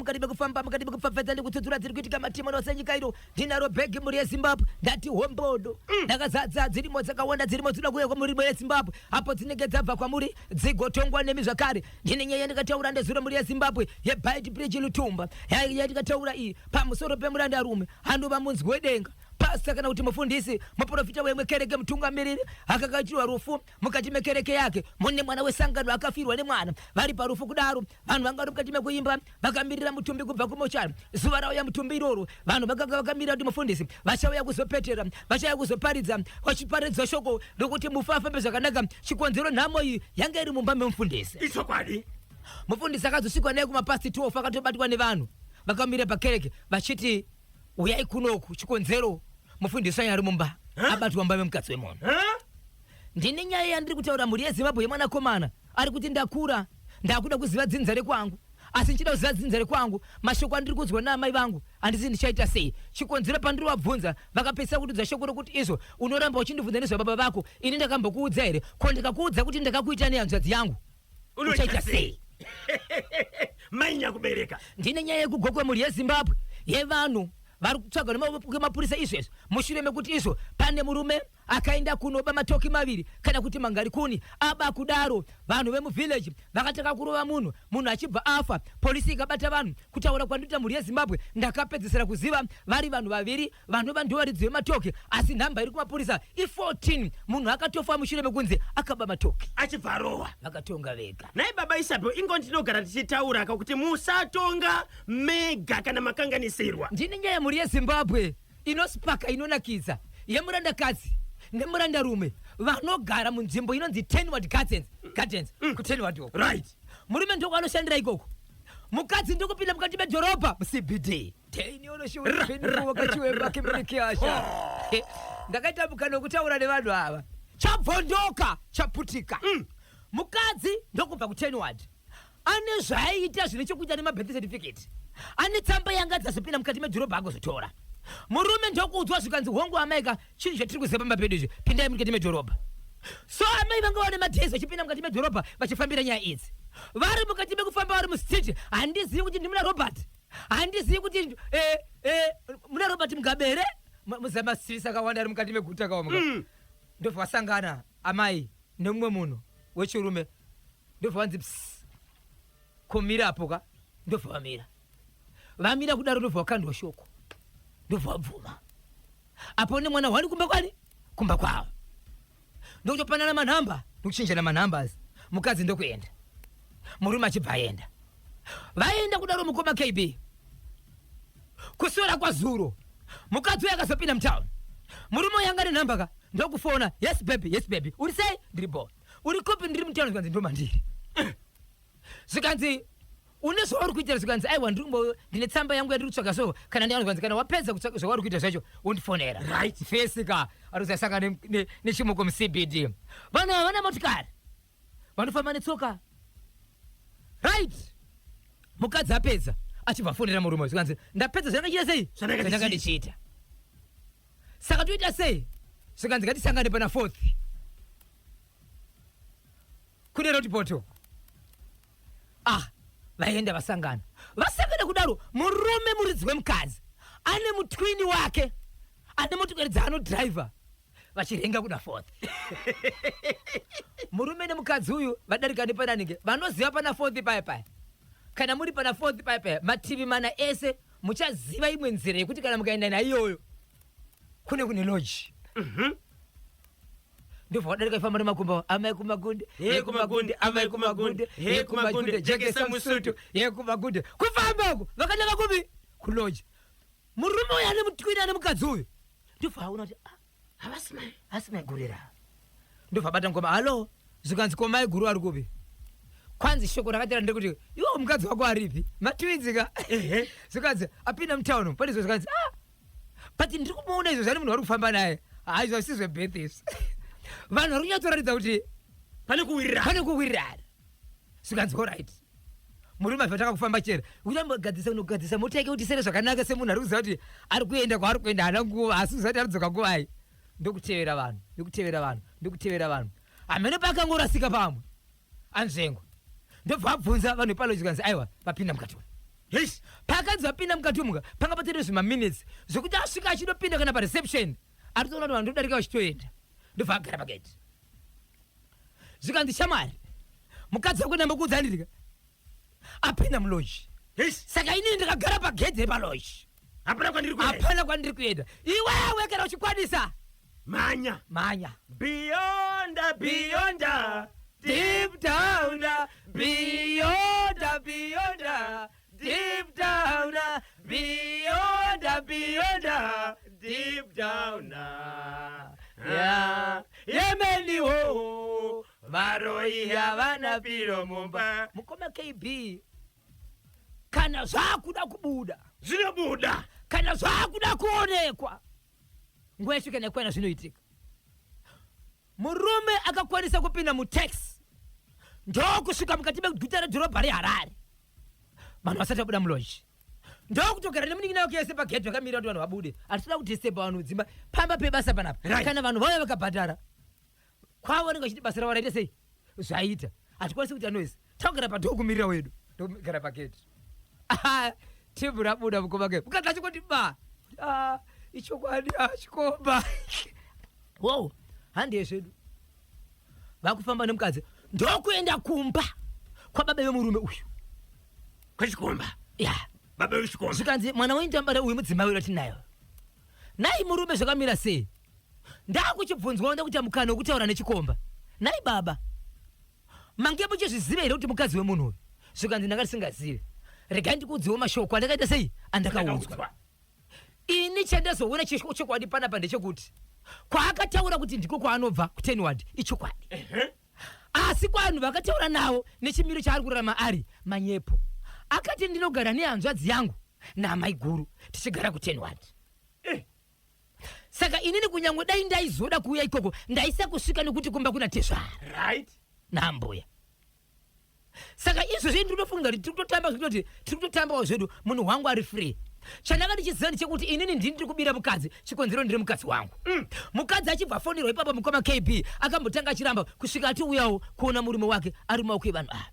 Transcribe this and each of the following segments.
Mukati mekufamba, mukati mekupfapfaidza nekutsudzura dziri kuitika matimu ose enyika ino, ndinaro bhegi mhuri yeZimbabwe. Ndati hombodo ndakazadza, dzirimo dzakawanda, dzirimo dzinoda kuuya kwamuri mhuri yeZimbabwe apo dzinenge dzabva kwamuri dzigotongwa nemi zvakare. Ndine nyaya yandikataura ndezuro mhuri yeZimbabwe yeBeitbridge Lutumba, yandikataura iyi pamusoro pemurandarume anova munzwi wedenga, pastor kana kuti mufundisi, muprofita wemwe kereke, mutungamiriri akakaitirwa rufu mukati mekereke yake mune mwana wesangano akafirwa nemwana. Vari parufu kudaro, vanhu vanga vari mukati mekuimba vakamirira mutumbi kubva kumochari. Zuva rauya mutumbi iroro, vanhu vakanga vakamirira kuti mufundisi vachauya kuzopetera, vachauya kuzoparidza, vachiparidza shoko rokuti mufi afambe zvakanaka. Chikonzero nhamo iyi yanga iri mumba memufundisi. Ichokwadi. Mufundisi akazosvikwa naye kumapasti 12, akatobatwa nevanhu vakamira pakereke vachiti uyai kunoku. Chikonzero mufundisi anga ari mumba, abatwa mumba memukadzi wemunhu. Ndine nyaya yandiri kutaura mhuri yeZimbabwe yemwanakomana ari kuti ndakura, ndakuda kuziva dzinza rekwangu, asi ndichida kuziva dzinza rekwangu, mashoko andiri kunzwa naamai vangu handisi ndichaita sei. Chikonzero pandiri vabvunza vakapedzisa kutiudza shoko rokuti izvo unoramba uchindibvunza nezvababa vako, ini ndakambokuudza here? Ko ndikakuudza kuti ndakakuita nehanzvadzi yangu uchaita sei? Mai nyakubereka. Ndine nyaya yekuGokwe mhuri yeZimbabwe yevanhu vari kutsvagwa nemapurisa izvezvi mushure mekuti izvo pane murume akaenda kunoba matoki maviri kana kuti mangarikuni. Aba kudaro, vanhu vemuvillage vakatanga kurova munhu, munhu achibva afa. Polisi ikabata vanhu. Kutaura kwandinoita mhuri yeZimbabwe, ndakapedzesera kuziva vari vanhu vaviri vanova ndivo varidzi vematoki, asi nhamba iri kumapurisa i14. Munhu akatofa mushure mekunzi akaba matoki achibva arohwa. Vakatonga vega. Nhai baba Isabel, ingoni tinogara tichitauraka kuti musatonga mega kana makanganisirwa. Ndine nyaya mhuri yeZimbabwe inospaka inonakidza yemurandakadzi nemurandarume vanogara munzvimbo inonzi Tenward Gardens, Gardens kuTenward uko. Murume ndoko anoshandira ikoko, mukadzi ndokupinda mukati medhorobha muCBD. Ndakaita mukana wekutaura nevanhu ava, chabvondoka chaputika. Mukadzi ndokubva kuTenward ane zvaaiita zvine chekuita nemabirth certificate, ane tsamba yanga dzazopinda mukati medhorobha agozotora. Murume ndokuudzwa zvikanzi hongu amaika, chinhu chatiri kuziva pamba pedu izvi, pindai mukati medhorobha. So amai vanga vane madays vachipinda mukati medhorobha vachifambira nyaya idzi. Vari mukati mekufamba vari mustreet, handizivi kuti ndimuna Robert, handizivi kuti muna Robert Mugabe here, muziva mastreets akawanda ari mukati meguta kaomuka. Ndobva vasangana amai nemumwe munhu wechirume, ndobva vanzi ps komira apo ka, ndobva vamira. Vamira kudaro ndobva vakandwa shoko, ndobva vabvuma apo nemwana hwani kumba kwani kumba kwavo, ndokutopanana manhamba, ndokuchinjana manhambas. Mukadzi ndokuenda, murume achibva aenda. Vaenda kudaro mukoma KB, kuswera kwazuro mukadzi uyo akazopinda mutown. Murume uyo anga nenhamba ka, ndokufona, yes baby, yes baby, uri sei? Ndiri bo. Uri kupi? Ndiri mutown. Zvikanzi ndomandiri. Zvikanzi une zvauri kuitira? Zvikanzi aiwa, ndine tsamba yangu yandiri kutsvaga, so kana ndiana. Zvikanzi kana wapedza kutsvaga zvauri kuita zvacho undifonera. Fesika arikuzasangana nechimoko muCBD. Vanhu havana motikari, vanofamba netsoka. Right, mukadzi apedza achibva afonera murume, zvikanzi ndapedza zvandanga sei Zvandanga zvandanga ndichiita, saka toita sei? Zvikanzi ngatisangane pana fourth kune Roodepoort. Ah, vaenda vasangana. Vasangana kudaro, murume muridzi wemukadzi ane mutwini wake ane motokari dzaanodhiraivha, vachirenga kuna fourth. Murume nemukadzi uyu vadarika nepananenge vanoziva pana fourth paya paya. Kana muri pana fourth paya paya, mativi mana ese muchaziva imwe nzira yekuti kana mukaenda naiyoyo kune lodge. Ndobva vadarika ifamba nemakumbo, amai kumagunde. He kumagunde, amai kumagunde, he kumagunde, jekesa musutu. He kumagunde. Kufamba uku vakananga kupi? Kulodge. Murume uyu ane mutwini, ane mukadzi uyu, ndobva aona kuti ah, havasi mai. Asi maigurira. Ndobva abata ngoma, hallo. Zvikanzi ko mai guru ari kupi? Kwanzi shoko rakatera ndekuti iwo mukadzi wako aripi? Matwinzi ka. Zvikanzi apinda mutown pane izvo. Zvikanzi ah, but ndiri kumuona izvo zvani munhu vari kufamba naye. Hai, izvo hazvisi zvebirth izvi. Vanhu vari kunyatsoratidza kuti pane kuwirirana. Pane kuwirirana. Zvikanzi alright. Murume achitanga kufamba chera uchambogadzisa unogadzisa mota yake kuti isere zvakanaka, semunhu ari kuziva kuti ari kuenda kwaari kuenda, haana nguva, asi kuziva kuti aridzoka nguvai. Ndokutevera vanhu, ndokutevera vanhu, ndokutevera vanhu. Hamene paakangorasika pamwe anzvengwa, ndobva abvunza vanhu vepalodge, kanzi aiwa, vapinda mukati umu. Yes. Paakanzi vapinda mukati umu ka, panga patori zvimaminutes zvekuti asvika achidopinda kana pareception ari kutoona kuti vanhu ndodarika vachitoenda, ndobva agara pagate. Zvikanzi shamwari, mukadzi wako ndambokuudza ndirika apinda muloji. Yes. Saka inini ndakagara pagedhe repaloji, hapana kwandiri kuenda. Hapana kwandiri kuenda. Iwewe kana uchikwanisa mhanya, mhanya. Beyond, beyond, deep down, beyond, beyond, deep down, beyond, beyond, deep down. Ya yemeniwo varoi havana piro mumba. Mukoma KB, kana zvakuda kubuda zvinobuda, kana zvakuda kuonekwa, nguva yasvika nekwana zvinoitika. Murume akakwanisa kupinda mutaxi ndokusvika mukati meguta redhorobha reHarare vanhu vasati vabuda muloji, ndokutogara nemunin'ina wake yese pagedhi vakamirira kuti vanhu vabude. Hatitoda kudisturba vanhu dzimba pamba pebasa panapa. Kana vanhu vauya vakabhadhara kwavo, vanenge vachiti basa ravo raita sei, zvaita, hatikwanisi kuita noise, takugara padoor kumirira wedu, ndokugara pagedhi. Timu rabuda, mukoma ke mukadzi achingoti ba, ah, ichokwadi, ah, chikomba wow, handiye zvedu. Vakufamba nemukadzi ndokuenda kumba kwababa vemurume uyu. Kwechikomba. Ya. Baba vechikomba. Zvikanzi mwana wenyu tambara uyu, mudzimai wedu atinayo nai murume, zvakamira sei? Ndakuchibvunzwawo, ndakuita mukana wekutaura nechikomba. Nai baba, mange muchizviziva here kuti mukadzi wemunhu uyu? Zvikanzi ndanga ndisingazivi, regai ndikuudzewo mashoko andakaita sei, andakaudzwa ini. Chandazoona chokwadi panapa ndechekuti kwaakataura kuti ndiko kwaanobva kuTenward ichokwadi, asi kwanhu vakataura navo nechimiro chaari kurarama ari manyepo. Akati ndinogara nehanzvadzi yangu namai guru, tichigara kuTenward. Saka inini kunyange dai ndaizoda kuuya ikoko, ndaisa kusvika nekuti kumba kuna tezvara nambuya. Saka izvozvi ndinofunga kuti tiri kutotamba, zvekutoti tiri kutotambawo zvedu, munhu wangu ari free. Chandanga ndichiziva ndechekuti inini ndini ndiri kubira mukadzi, chikonzero ndiri mukadzi wangu. Mukadzi achibva afonirwa ipapo, mukoma KB, akambotanga achiramba kusvika atiuyawo kuona murume wake ari mumaoko evanhu ava.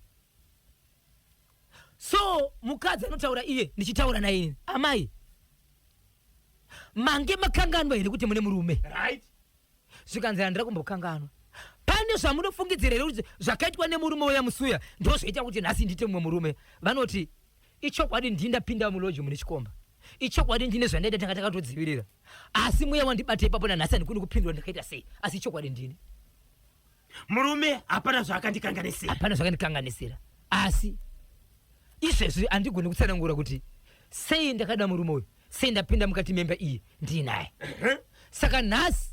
So mukadzi anotaura iye, ndichitaura naye inini, amai, mange makanganwa here kuti mune murume? Zvikanzi handira kumbokanganwa. Pane zvamunofungidzira here kuti zvakaitwa nemurume uya musuya ndo zvoita kuti nhasi ndiite mumwe murume? Vanoti ichokwadi, ndini ndapinda muloji mune chikomba, ichokwadi, ndine zvandaita, tanga takatodzivirira, asi mweya wandibata ipapo nanhasi handikuni kupindura ndakaita sei, asi ichokwadi ndini. Murume hapana zvaakandikanganisira. Hapana zvakandikanganisira, asi izvezvi handigoni kutsanangura kuti sei ndakada murume uyu, sei ndapinda mukati memba iyi ndiinaye. Saka nhasi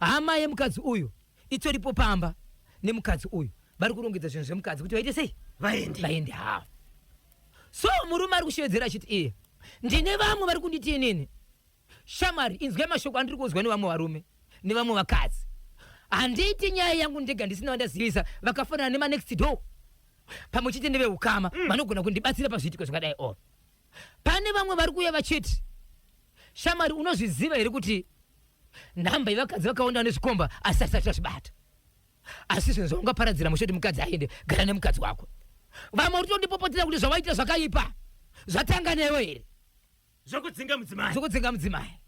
hama yemukadzi uyu itoripo pamba nemukadzi uyu, vari kurongedza zvinhu zvemukadzi kuti vaite sei? Vaende. Vaende havo. So murume ari kushevedzera achiti iye ndine vamwe vari kunditi inini shamwari, inzwai mashoko andiri kunzwa nevamwe varume nevamwe vakadzi. Handiiti nyaya yangu ndega ndisina vandazivisa, vakafanana nemanext door pamwe chete neveukama vanogona kundibatsira pazviitiko zvakadai. O pane vamwe vari kuuya vachiti shamwari, unozviziva here kuti nhamba yevakadzi vakawanda vane zvikomba asi asati azvibata, asi zvinhu zvaungaparadzira mushe kuti mukadzi aende, gara nemukadzi wako. Vamwe uri tondipopotera kuti zvawaita zvakaipa, zvatanga newe here? Zvokudzinga mudzimai. Zvokudzinga mudzimai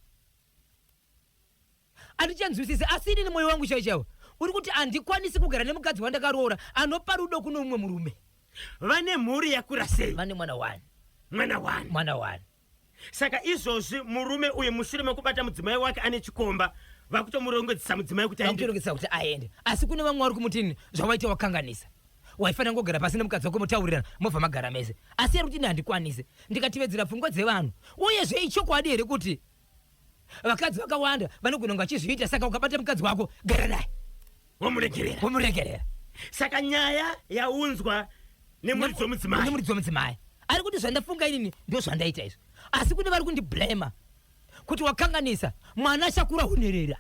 handichanzwisisi, asi inini mwoyo wangu chaiwo chaiwo uri kuti handikwanisi kugara nemukadzi wandakaroora anopa rudo kuno mumwe murume. Vane mhuri yakura sei? Vane mwana one. Mwana one. Mwana one. Saka izvozvi murume uyu mushure mekubata mudzimai wake ane chikomba, vakutomurongedzesa mudzimai kuti aende. Vakutorongedzesa kuti aende, asi kune vamwe vari kumutini zvawaita wakanganisa, waifanira kungogara pasi nemukadzi wako motaurirana mobva magara mese, asi ari kuti ini handikwanisi ndikativedzera pfungwa dzevanhu. Uyezve ichokwadi here kuti vakadzi vakawanda vanogona kunge vachizviita? Saka ukabata mukadzi wako, gara naye. Womuregerera. Womuregerera. Saka nyaya yaunzwa nemuridzi wemudzimai. Nemuridzi wemudzimai ari kuti zvandafunga inini ndo zvandaita izvo, asi kune vari kundiblema kuti wakanganisa, mwana achakura hunerera,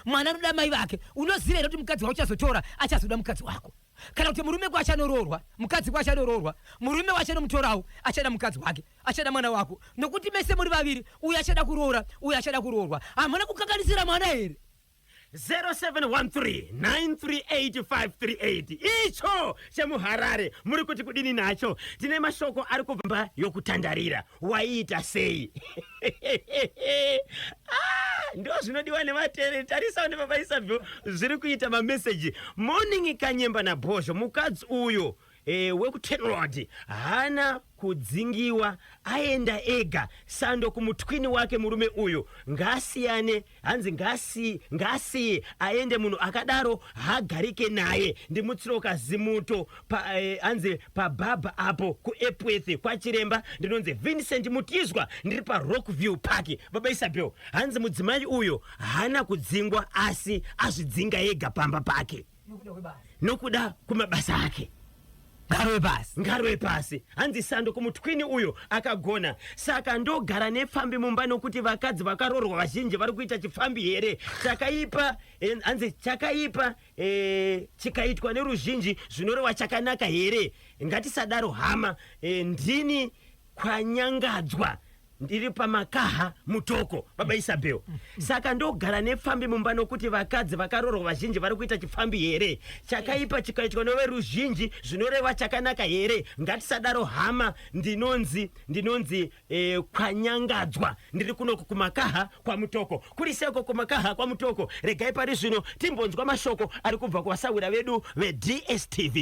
mwana anoda mai vake. Unoziva here kuti mukadzi wauchazotora achazoda mukadzi wako, kana kuti murume kwachanoroorwa, mukadzi kwachanoroorwa, murume wachanomutorawo achada mukadzi wake, achada mwana wako, nokuti mese muri vaviri, uyu achada kuroora, uyu achada kuroorwa. Hamuna kukanganisira mwana here? 0713938538 icho chemuharare muri kuti kudini nacho? Tine mashoko ari kubva yokutandarira. Waiita sei? Ah, ndo zvinodiwa nevateereri. Tarisawo nevabaisabvyo zviri kuita mameseji. Morning, Kanyemba naBhozho. Mukadzi uyo wekuTenrod haana kudzingiwa, aenda ega. Sando kumutwini wake. Murume uyu ngaasiyane, hanzi ngasiye aende. Munhu akadaro haagarike naye. Ndimutsiroka zimuto pa, hanzi pabhabha apo kuEpworth kwachiremba. Ndinonzi Vincent Mutizwa, ndiri paRockview Park. Baba Isabel, hanzi mudzimai uyo haana kudzingwa, asi azvidzinga ega pamba pake nokuda kumabasa ake. Ngarove pasi. Ngarove pasi. Hanzi sando kumutwini uyo, akagona. Saka ndogara nepfambi mumba nokuti vakadzi vakarorwa vazhinji vari kuita chipfambi here? Chakaipa, hanzi chakaipa chikaitwa neruzhinji zvinoreva chakanaka here? Ngatisadaro hama. Ndini kwanyangadzwa, ndiri pamakaha Mutoko. Baba Isabel, saka ndogara nepfambi mumba nokuti vakadzi vakarorwa vazhinji vari kuita chipfambi here? Chakaipa chikaitwa neveruzhinji zvinoreva chakanaka here? Ngatisadaro hama. Ndinonzi kwanyangadzwa, ndiri kunoku kumakaha kwaMutoko. Kuri seko kumakaha kwaMutoko? Regai pari zvino timbonzwa mashoko ari kubva kuvasawira vedu veDStv.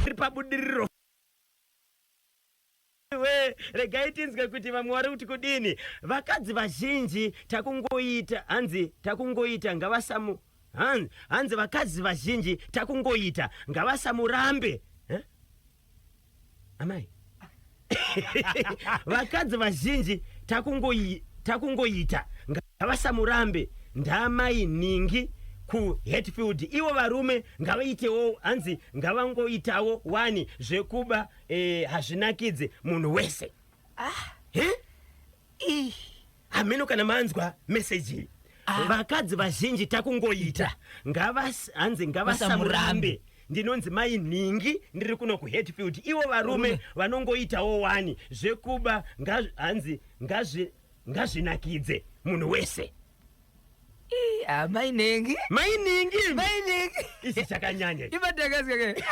Tiri pabudiriro we. Regai tinzwe kuti vamwe vari kuti kudini. Vakadzi vazhinji takungoita, hanzi takungoita, ngavasamu hanzi vakadzi vazhinji takungoita, ngavasamurambe. Eh? Amai, vakadzi vazhinji takungoita, ngavasamurambe. Ndamai Ningi kuHatfield. Ivo varume ngavaitewo, hanzi ngavangoitawo wani. Zvekuba hazvinakidzi munhu wese. He? Hameno kana manzwa meseji iyi. Vakadzi vazhinji takungoita, hanzi ngavasamurambe. Ndinonzi Mai Nhingi, ndiri kuno kuHatfield. Ivo varume vanongoitawo wani. Zvekuba hanzi ngazvinakidze munhu wese. Mai Nhingi. Mai Nhingi. Mai Nhingi. Ichi chakanyanya. Imadhakazika.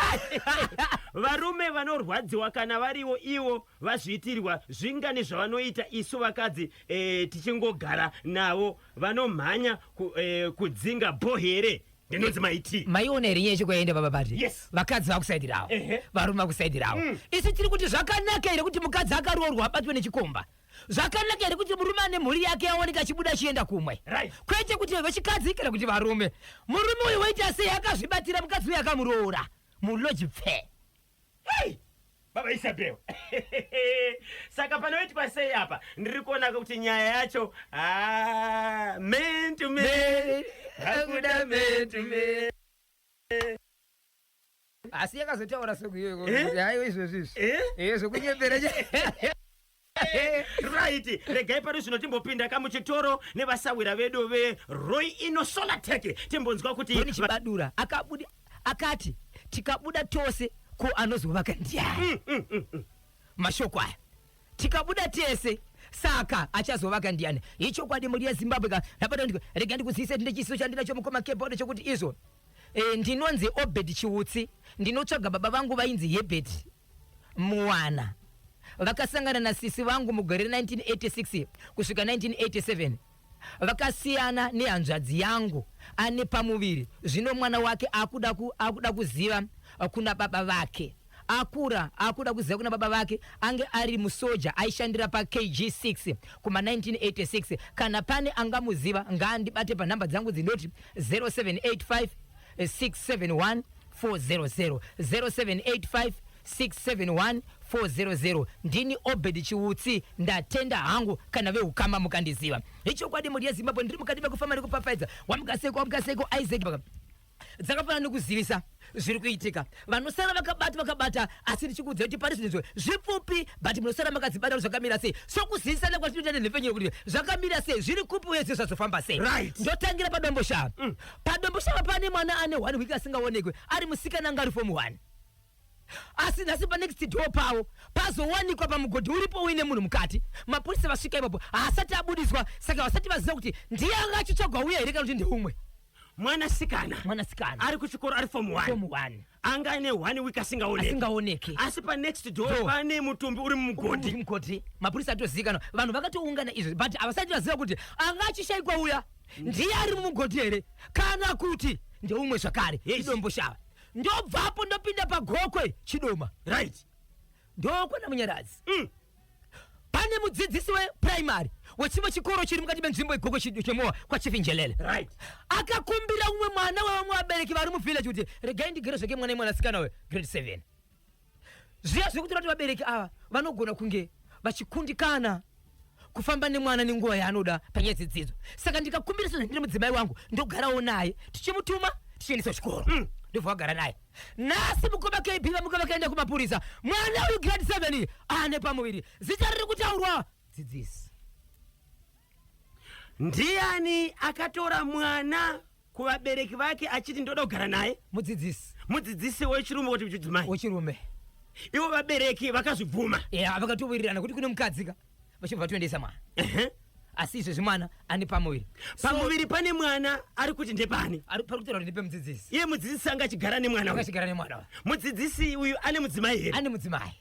Varume vanorwadziwa kana variwo ivo vazviitirwa zvingani zvavanoita. Isu vakadzi tichingogara navo, vanomhanya kudzinga bho here? Ndinonzi Maiti. Maiona here nyaya yechekwaenda, baba Bati? Yes. Vakadzi vakusaidirawo, varume vakusaidirawo. Isu tiri kuti zvakanaka here kuti mukadzi akaroorwa abatwe nechikomba? Zvakanaka here kuti murume ane mhuri yake aoneke achibuda achienda kumwe? Kwete kuti vechikadzi kana kuti varume. Murume uyu waita sei? Akazvibatira mukadzi uyu akamuroora muloji pfe. Hey! Baba Isabel, saka panoitwa sei apa? Ndiri kuona kuti nyaya yacho, ah, man to man, hakuda man to man. Asi yakazotaura sekuiyo. Eh? Haiwa, izvozvi izvi. Eh? Zvokunyembera. Right, regai pari zvino timbopinda kamuchitoro nevasawira vedu veRoy Ino Solartech, timbonzwa kuti Tony Chibadura akabuda akati tikabuda tose, ko anozovaka ndiani? Mashoko aya, tikabuda tese, saka achazovaka ndiani? Ichokwadi, mhuri yeZimbabwe ka. Ndabata rega ndikuzivise, tine chiso chandinacho, mukoma Kebodo, chokuti izvo ndinonzi Obed Chiutsi. Ndinotsvaga baba vangu vainzi Hebert Muwana. Vakasangana nasisi vangu mugore re1986 kusvika 1987. Vakasiyana nehanzvadzi yangu ane pamuviri. Zvino mwana wake akuda kuziva kuna baba vake. Akura, akuda kuziva kuna baba vake. Ange ari musoja, aishandira paKG6 kuma 1986. Kana pane angamuziva, ngaandibate panhamba dzangu dzinoti 0785 671 400, 0785 671 400. Ndini Obed Chiutsi. Ndatenda hangu kana veukama mukandiziva. Ichokwadi, mhuri yeZimbabwe, ndiri mukati mekufamba nekupfapfaidza. Wamukaseko, wamukaseko, Isaac. Dzakafanana nekuzivisa zviri kuitika. Vanosara vakabata, vakabata, asi ndichikuudza kuti pari zvinhu zvipfupi, but munosara makadzibata kuti zvakamira sei. Sokuzivisana kwatinoita nenhepfenyuro kuti zvakamira sei, zviri kupi, uye zvazofamba sei. Ndotangira paDomboshava. PaDomboshava pane mwana ane one week asingaonekwe, ari musikana, anga ari form one. Asi nhasi panext door pavo pazowanikwa pamugodhi uripo uine munhu mukati. Mapurisa vasvika ipapo haasati abudiswa, saka vasati vaziva kuti ndiye anga achitsvagwa uya here kana kuti ndeumwe. Mwanasikana. Mwanasikana. Ari kuchikoro ari form 1. Form 1. Anga ane 1 week asingaoneki. Asingaoneki. Asi pa next door pane mutumbi uri mumugodhi. Mugodhi. Mapurisa atozivikanwa. Vanhu vakatoungana izvi but havasati vaziva kuti anga achishaikwa uya ndiye ari mumugodhi here kana kuti ndeumwe zvakare. Yes. Idomboshava. Ndobvapo ndopinda paGokwe Chidoma. Right. Ndokwana Munyaradzi. Pane mudzidzisi weprimary wechimwe chikoro chiri mukati menzvimbo yeGokwe Chemowa kwaChief Njelele. Right. Akakumbira umwe mwana wevamwe vabereki vari muvillage kuti regai ndigere zvake mwana mwanasikana we grade 7. Zviya zvekuti kuti vabereki ava vanogona kunge vachikundikana kufamba nemwana nenguva yaanoda panyaya dzedzidzo. Saka ndikakumbira sezvo ndine mudzimai wangu ndogarawo naye tichimutuma tichiendesa kuchikoro. Ndobva vagara naye. Nhasi mukoma KB vamuka vakaenda kumapurisa. Mwana uyu grade 7 ane pamuviri. Zita riri kutaurwa dzidzisi. Ndiani akatora mwana kuvabereki vake achiti ndoda kugara naye? Mudzidzisi. Mudzidzisi wechirume kuti wechidzimai? Wechirume. Ivo vabereki vakazvibvuma. Ya, vakatowirirana kuti kune mukadzi ka vachibva vatoendesa mwana. Asi izvezvi mwana ane pamuviri. Pamuviri pane mwana ari kuti ndepani? Ari pari kutaura kuti ndepemudzidzisi. Iye mudzidzisi anga achigara nemwana uyu. Anga achigara nemwana uyu. Mudzidzisi uyu ane mudzimai here? Ane mudzimai.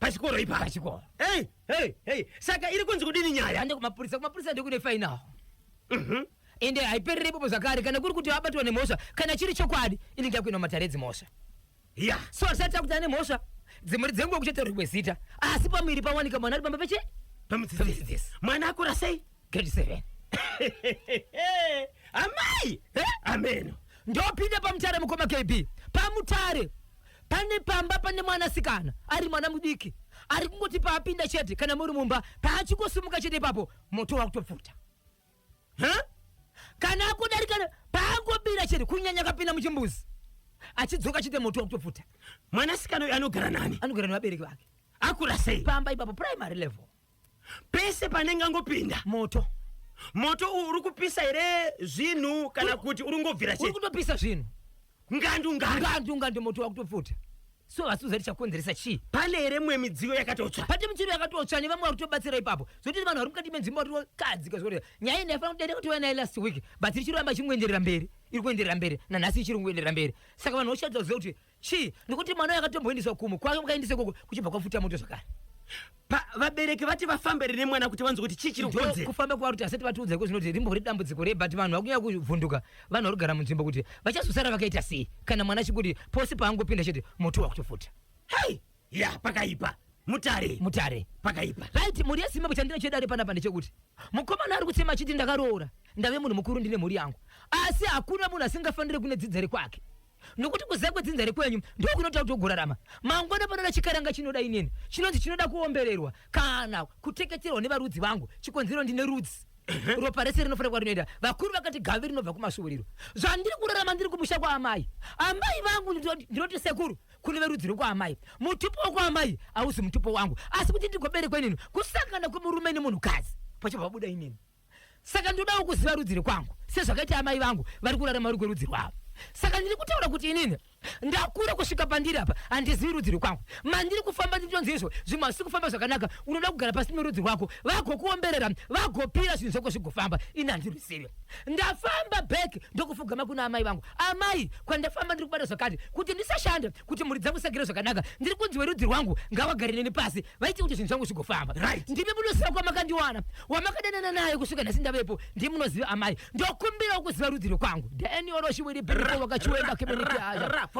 Pachikoro ipapo. Pachikoro. Hey, hey, hey. Saka iri kunzi kudini nyaya? Ande kumapurisa, kumapurisa ndekune final. Ende haiperere ipopo zvakare, kana kuri kuti abatwa nemhosva, kana chiri chokwadi, inenge yakuenda mumatare edzimhosva. So asati akuti ane mhosva, dzimwe dzenguva kuchataurwa kwezita, asi pamuviri pawanika mwana ari pamba peche? Pamudzidzisi. Pamudzidzisi. Mwana akura sei? Grade 7. Amai! Ameno. Ndopinda paMutare mukoma KB. PaMutare pane pamba pane mwanasikana ari mwana mudiki ari kungoti paapinda chete kana muri mumba paachingosimuka chete ipapo moto wakutopfuta. Huh? Kana akudarika paangobira chete kunyanya akapinda muchimbuzi achidzoka chete moto wakutopfuta. Mwanasikana uyu anogara nani? Anogara nevabereki vake. Akura sei? Pamba ipapo primary level. Pese panenge angopinda moto. Moto uyu uri kupisa here zvinhu kana kuti uri kungobvira chete? Uri kutopisa zvinhu. Ngandu ngandu. Ngandu ngandu moto wakutopfuta. So vasi uzati chakonzeresa chii? Pane here mumwe midziyo yakatotsva? Pane midziyo yakatotsva nevamwe vari kutobatsira ipapo. Zvoti vanhu vari mukati menzvimbo vari kutokadzika zvoti nyaya iyi ndaifanira kudai ndakatouya nayo last week but ichiri kuramba ichingoenderera mberi. Iri kuenderera mberi nanhasi ichiri kungoenderera mberi. Saka vanhu voshadza kuziva kuti chii nekuti mwana uyu akatomboendeswa kumwe kwake mukaendesa ikoko kuchibva kwafuta moto zvakare. Vabereki vati vafambere nemwana kuti vanzwe kuti chii chiri Ndo kukonzera. kufamba kwavari kuti asati vatiudza iko zvinoti rimbori dambudziko rei but vanhu vakunyanya kuvhunduka vanhu vari kugara munzvimbo kuti vachazosara vakaita sei kana mwana achikuti pose paangopinda chete moto wakutofuta. Hei! Ya, pakaipa. Mutare. Mutare. Pakaipa. Right, mhuri yeZimbabwe chandina chedare panapa ndechekuti mukomana ari kuchema achiti ndakaroora ndave munhu mukuru ndine mhuri yangu asi hakuna munhu asingafanire kune dzinza rekwake. Nokuti kuziva kwedzinza rekwenyu ndokunoita kuti ugorarama. Mangwana panoda chikaranga chinoda inini chinonzi chinoda kuombererwa kana kuteketerwa nevarudzi vangu. Chikonzero ndine rudzi. Ropa rese rinofanira kuva rinoenda. Vakuru vakati gavi rinobva kumasvuuriro. Zvandiri kurarama ndiri kumusha kwaamai. Amai vangu ndinoti sekuru kune verudzi rwekwaamai. Mutupo wekwaamai hauzi mutupo wangu. Asi kuti ndigoberekwa inini kusangana kwemurume nemunhukadzi pachibva pabuda inini. Saka ndinodawo kuziva rudzi rwekwangu sezvakaita amai vangu vari kurarama vari kwerudzi rwavo. Saka ndiri kutaura kuti inini ndakura kusvika pandiri apa handizivi rudzi rwekwangu. Mandiri kufamba nditonzi izvo zvimwe hazvisi kufamba zvakanaka unoda kugara pasi nerudzi rwako vagokuomberera vagopira zvinhu zvako zvigofamba ini handiruzivi. Ndafamba back ndokufugama kuna amai vangu. Amai kwandafamba ndiri kubata zvakati kuti ndisashande kuti mhuri dzangu dzisagere zvakanaka ndiri kunzi werudzi rwangu ngavagare neni pasi vaite kuti zvinhu zvangu zvigofamba. Right. Ndimi munoziva kwamakandiwana wamakadanana naye kusvika nhasi ndavepo ndimi munoziva amai ndokumbirawo kuziva rudzi rwekwangu denioroshiwiri biripo wakachiwemba kebenikeaja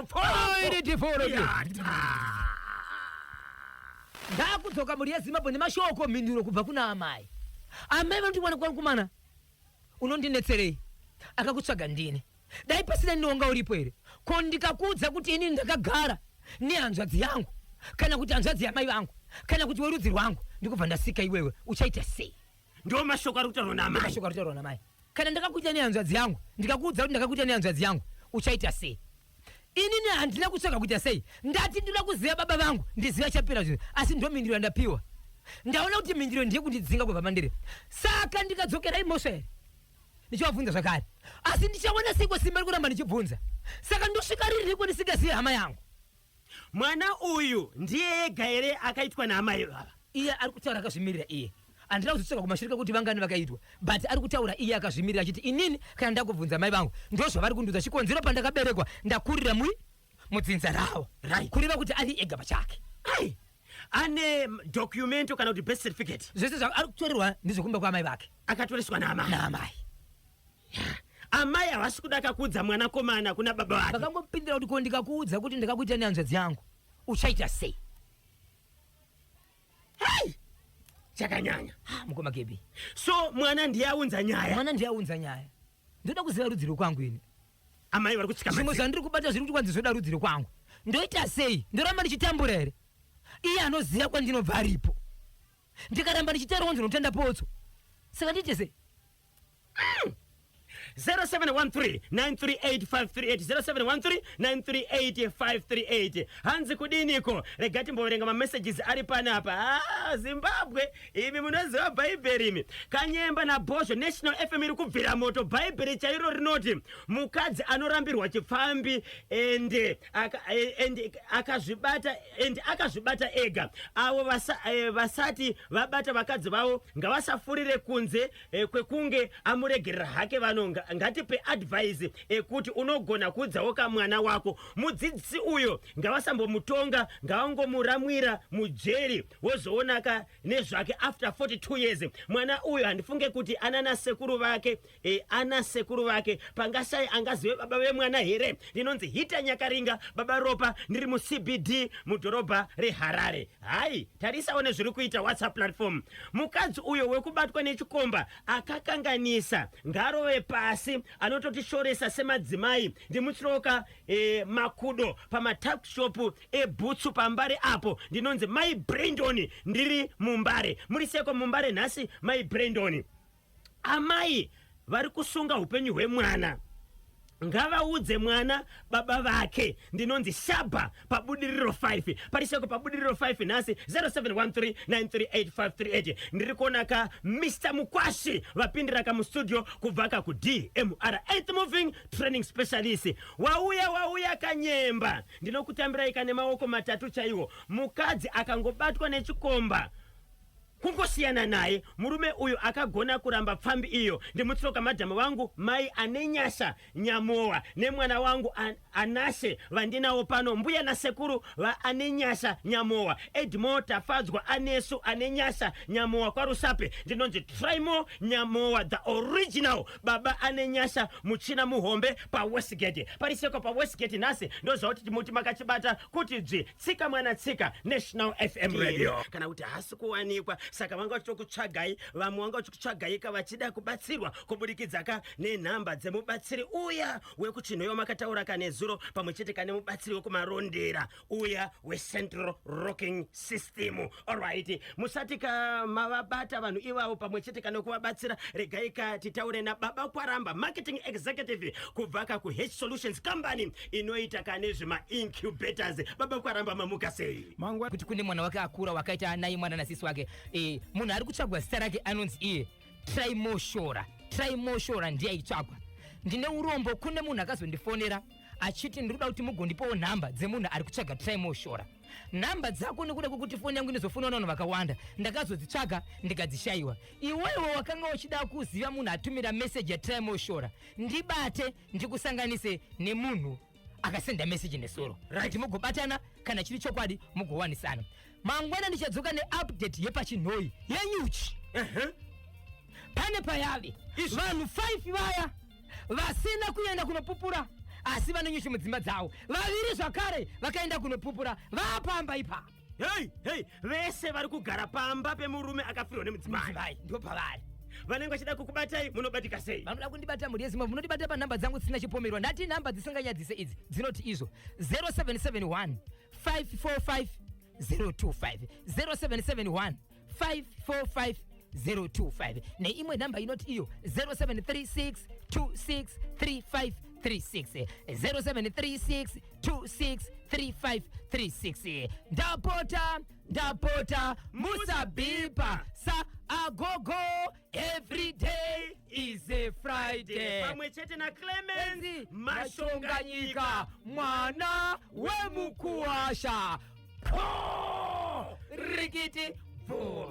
ndakudzoka mhuri yeZimbabwe nemashoko mhinduro kubva kuna amai. Amai vanoti mwana kwangu unondinetserei akakutsvaga ndini dai pasina ini wanga uripo here ko ndikakuudza kuti inini ndakagara nehanzvadzi yangu kana kuti hanzvadzi yamai vangu kana kuti werudzi rwangu ndikubva ndasika iwewe uchaita sei? Ndiwo mashoko ari kutaurwa naamai. Mashoko ari kutaurwa namai. Kana ndakakuita nehanzvadzi yangu ndikakuudza kuti ndakakuita nehanzvadzi yangu uchaita sei? Inini handina kutsvaga kuita sei ndati ndinoda kuziva baba vangu ndiziva chapera zvinhu asi ndo mhinduro yandapiwa. Ndaona kuti mhinduro ndiye kundidzinga kubva mandiri saka ndikadzokera imhosva here? Ndichavabvunza zvakare asi ndichawana seiko simba rekuramba ndichibvunza saka ndosvika ririniko ndisingazivi hama yangu? Mwana uyu ndiye ega here akaitwa naamai vava? Iye ari kutaura akazvimirira iye. Handina kuzotsvaka kumashure kuti vangani vakaitwa, but ari kutaura iye akazvimirira achiti inini kana ndakubvunza mai vangu ndozvavari kundiudza chikonzero pandakaberekwa ndakurira mui mudzinza ravo. Right. Kureva kuti ari ega pachake. Ai, ane documento kana kuti birth certificate? Zvese zvaari kutorerwa ndezvekumba kwaamai vake. Akatoreswa naamai. Naamai. Amai havasi kuda kakuudza mwanakomana kuna baba vake. Vakangopindira kuti ko ndikakuudza kuti ndakakuita nehanzvadzi yangu uchaita sei? Hei, chakanyanya. Ha, mukoma Gebi. So mwana ndiye aunza nyaya. Mwana ndiye aunza nyaya. Ndoda kuziva rudzi rwekwangu ini. Amai vari kutsika zvimwe madziro. Zvandiri kubata zviri kuti kwanzi zvoda rudzi rwekwangu. Ndoita sei? Ndoramba ndichitambura here? Iye anoziva kwandinobva aripo. Ndikaramba ndichitaura ndinotenda potso. Saka ndiite sei? 0713938538, 0713938538. Hanzi kudiniko? Rega timboverenga mamessages ari panapa. Ah, Zimbabwe, imi munoziva Bhaibheri imi. Kanyemba naBhozho, National FM iri kubvira moto. Bhaibheri chairo rinoti mukadzi anorambirwa chipfambi ende akazvibata ende akazvibata ega. Avo vasati vabata vakadzi vavo ngavasafurire kunze kwekunge amuregerera hake. Vano ngatipe advice ekuti unogona kuudzawo kamwana wako. Mudzidzisi uyo ngavasambomutonga, ngavangomuramwira mujeri, wozoonaka nezvake after 42 years. Mwana uyo handifunge kuti anana sekuru vake, ana sekuru vake pangasai angazive baba vemwana here? Ndinonzi Hita Nyakaringa, baba Ropa, ndiri muCBD mudhorobha reHarare. Hai, tarisawo nezviri kuita WhatsApp platform. Mukadzi uyo wekubatwa nechikomba akakanganisa, ngarove pasi, anototishoresa semadzimai. Ndimutsiroka makudo pamatakshop ebhutsu paMbare apo. Ndinonzi Mai Brandon, ndiri muMbare. Muri seko muMbare nhasi, Mai Brandon? Amai vari kusunga upenyu hwemwana, ngavaudze mwana baba vake. Ndinonzi Shabha paBudiriro 5. Pariseko paBudiriro 5 nhasi? 0713938538. Ndiri kuona ka Mr Mukwashi vapindira kamustudio kubva ka kuDMR Earth Moving Training Specialist. Wauya, wauya Kanyemba, ndinokutambirai kane maoko matatu chaiwo. Mukadzi akangobatwa nechikomba, kungosiyana naye. Murume uyu akagona kuramba pfambi iyo. Ndimutsoka madhamu vangu mai Anenyasha Nyamowa nemwana wangu Anashe vandinawo pano, mbuya nasekuru vaAnenyasha Nyamowa, Edmo Tafadzwa Anesu Anenyasha Nyamowa kwaRusape. Ndinonzi Trimo Nyamowa, the original baba Anenyasha, muchina muhombe paWestgate. Pariseko paWestgate nhasi? Ndoziva kuti chimuti makachibata kuti dzvi. Tsika mwana tsika, National FM Radio. Kana kuti haasi kuwanikwa, saka vanga vachitokutsvagai. Vamwe vanga vachikutsvagai ka vachida kubatsirwa kubudikidza ka nenhamba dzemubatsiri uya wekuChinhoyi makataura kanezuro, pamwe chete kane mubatsiri wekuMarondera uya weCentral Locking System. Alright, musati ka mavabata vanhu ivavo pamwe chete kana kuvabatsira, regai ka titaure nababa Kwaramba, marketing executive kubva ka kuH Solutions Company inoita ka nezvemaincubators. Baba Kwaramba, mamuka sei? Mangwa. Kuti kune mwana wake akura wakaita naye mwana nasisi wake. Munhu ari kutsvagwa zita rake anonzi iye Trimoshora. Trimoshora ndiye aitsvagwa. Ndine urombo, kune munhu akazondifonera achiti ndiri kuda kuti mugondipawo nhamba dzemunhu ari kutsvaga Trimoshora. Nhamba dzako, nekuda kwekuti foni yangu inozofonwa navanhu vakawanda, ndakazodzitsvaga ndikadzishayiwa. Iwewe wakanga uchida kuziva munhu atumira meseji yaTrimoshora, ndibate ndikusanganise nemunhu akasenda meseji nesoro, right? Mugobatana kana chiri chokwadi, mugowanisana. Mangwana ndichadzoka neupdate yepaChinhoi yenyuchi. Pane payave vanhu 5 vaya vasina kuenda kunopupura asi vane nyuchi mudzimba dzavo. Vaviri zvakare vakaenda kunopupura vaapamba ipa. Hei hei, vese vari kugara pamba pemurume akafirwa nemudzimai. Mudzimai ndo pavari. Vanenge vachida kukubatai, munobatika sei? Vanoda kundibata, mhuri yeZimbabwe, munondibata panhamba dzangu dzisina chipomerwa. Ndati nhamba dzisinganyadzise idzi dzinoti izvo 0771 545 025, 0771 545 025, neimwe nhamba inoti iyo 0736 2635 36, 0736 263536. Ndapota, ndapota, musabhipa sa agogo. Every day is a Friday. Friday. Pamwe chete naClemens Enzi Mashonganyika. Mashonganyika, mwana wemukuwasha. Po! Rikiti bvu.